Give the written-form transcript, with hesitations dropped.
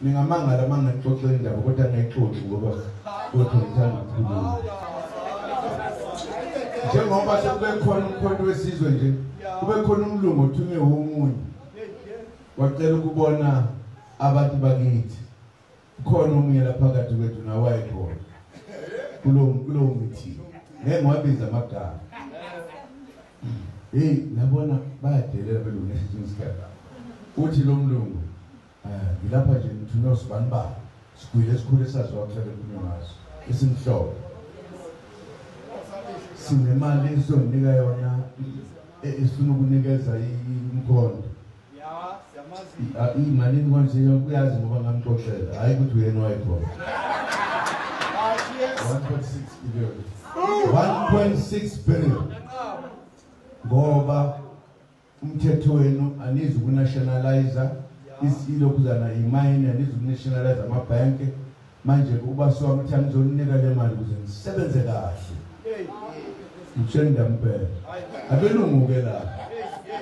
Ningamangala uma ngixoxe indaba kodwa ngayixoxi ngoba kodwa ngithanda ukukhuluma. Njengoba sekube khona umkhonto wesizwe nje, kube khona umlungu othunywe womunye. Wacela ukubona abantu bakithi. Khona omunye la phakathi kwethu nawe wayekhona. Kulowo kulowo meeting. Ngeke ngiwabize amagama. Hey, nabona bayadelela belungu ngesinye isikhathi. Uthi lo mlungu, eh ngilapha nje ngithunywe usibanibani. Sigwile esikhulu esaziwa kuhlale kukhulunywa ngaso. Esimhlophe. Sinemali esizonika yona esifuna ukunikeza umkhonto. Imalini konje uyazi ngoba ngamxoxela hayi ukuthi uyena wayekhona 1.6 billion 1.6 billion ngoba umthetho wenu anizi ukunationalize ilokhuzana imayini anizi ukunationalize amabhenki manje ubasi wami uthi angizoninika le mali ukuze nisebenze kahle ngitsheni ngampela abelungu-ke lapha.